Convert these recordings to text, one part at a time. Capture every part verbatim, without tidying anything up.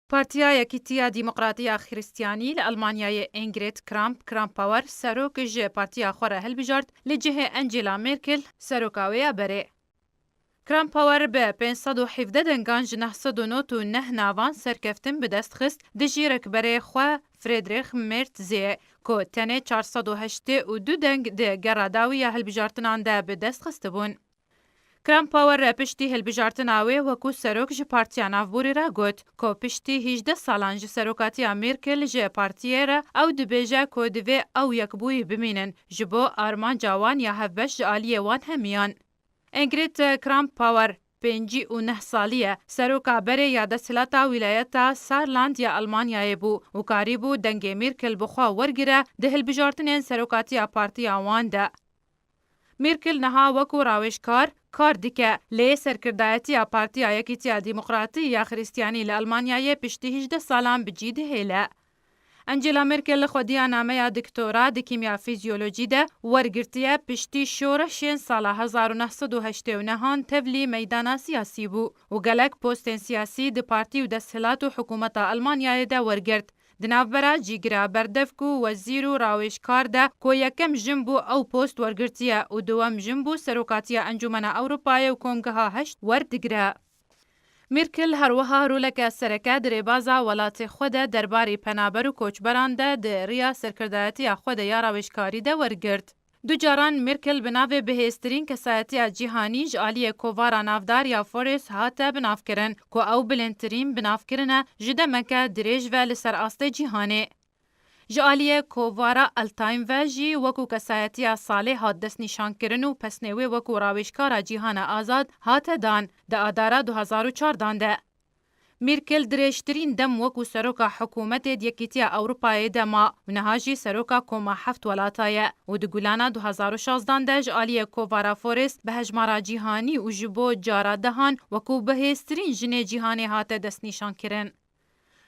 Partiya Yekîtiya Demokratî ya Xristiyanî li Elmanyayê Ingrid Kramp-Krampauer serok ji partiya xwe re hilbijart, li cihê Angela Merkel, seroka wê ya berê. Krampauer bi pênc sed û hevdeh dengan ji neh sed û nod û neh navan serkeftin bi dest xist, dijî rikberê xwe Friedrich Merz ê, ku tenê çar sed û heştê û du deng di gera dawî ya hilbijartinan de bi dest xistibûn. Krampauer piştî hilbijartina wê wekû serok ji Partiya Navborî re got, ku piştî hîjdeh salan ji serokatiya Merkel ji partiyê re ew dibêje ku divê ew yekbûyî bimînin, ji bo armanca wan ya hevbeş ji aliyê wan hemiyan. Ingrid Krampauer pêncî û neh salî ye, seroka berê ya desthilata wîlayeta Saarland ya Elmanyayê bû û karîbû dengê Merkel bi xwe wergire di hilbijartinên serokatiya partiya wan de. Merkel niha wekû rawêjkar kar dike, lê serkirdayetiya Partiya Yekîtiya Demokratî ya Xristiyanî li Elmanyayê piştî hîjdeh salan bi cî dihêle. Angela Merkel xwediya nameya doktora di kîmya fîzyolojî de wergirtiye, piştî şoreşên sala hezar û neh sed û heştê û nehan tevlî meydana siyasî bû û gelek postên siyasî di partî û desthilat û hikûmeta Elmanyayê de wergirt. Di navbera cîgira berdevk û wezîr û rawêjkar de ku yekem jin bû ew post wergirtiye û duwem jin bû serokatiya Encûmena Ewropayê û Kongeha Heşt werdigire. Merkel her wiha roleke sereke di rêbaza welatê xwe de derbarî penaber û koçberan de di riya serkirdayetiya xwe de ya rawêjkarî de wergirt. Du caran Merkel bi navê bihêztirîn kesayetiya cîhanî ji aliyê kovara navdar ya Forbes hate binavkirin, ku ew bilindtirîn binavkirin e ji demeke dirêj ve li ser astê cîhanê. Ji aliyê kovara El Time ve jî wekû kesayetiya salê hat destnîşankirin û pesnê wê wekû rawêjkara cîhana azad hate dan di Adara du hezar û çardan de. Merkel dirêjtirîn dem wekû seroka hikûmetê di Yekîtiya Ewropayê de ma û niha jî seroka Koma Heft Welata ye û di Gulana du hezar û şazdan de ji aliyê kovara Forbes bi hejmara cîhanî û ji bo cara dehan wekû bihêztirîn jinê cîhanê hate destnîşankirin.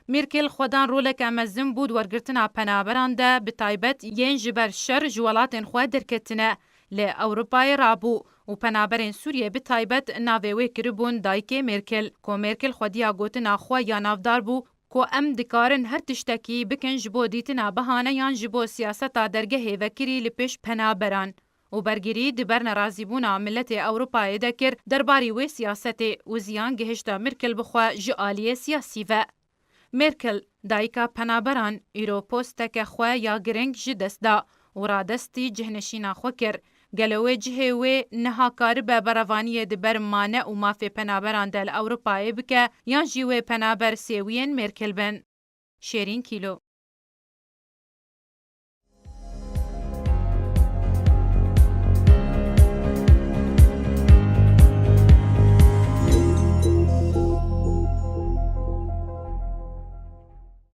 Merkel xwedan roleke mezin bû di wergirtina penaberan de, bi taybet yên ji ber şer ji welatên xwe derketine. Li Ewropayê rabû û penaberên Sûriyê bi taybet navê wê kiribûn dayikê Merkel, ku Merkel xwediya gotina xwe ya navdar bû, ku em dikarin her tiştekî bikin ji bo dîtina bihaneyan ji bo siyaseta dergehê vekirî li pêş penaberan. Û bergirî di ber nerazîbûna miletê Ewropayê de kir derbarî wê siyasetê û ziyan gihişta Merkel bi xwe ji aliyê siyasî ve. Merkel, dayika penaberan, îro posteke xwe ya giring ji dest da û radestî cihnişîna xwe kir. Gelo wê cihê wê niha karibe berevaniyê di ber mane û mafê penaberan de li Ewropayê bike, yan jî wê penaber sêwiyên Merkel bin? Şêrîn Kîlo.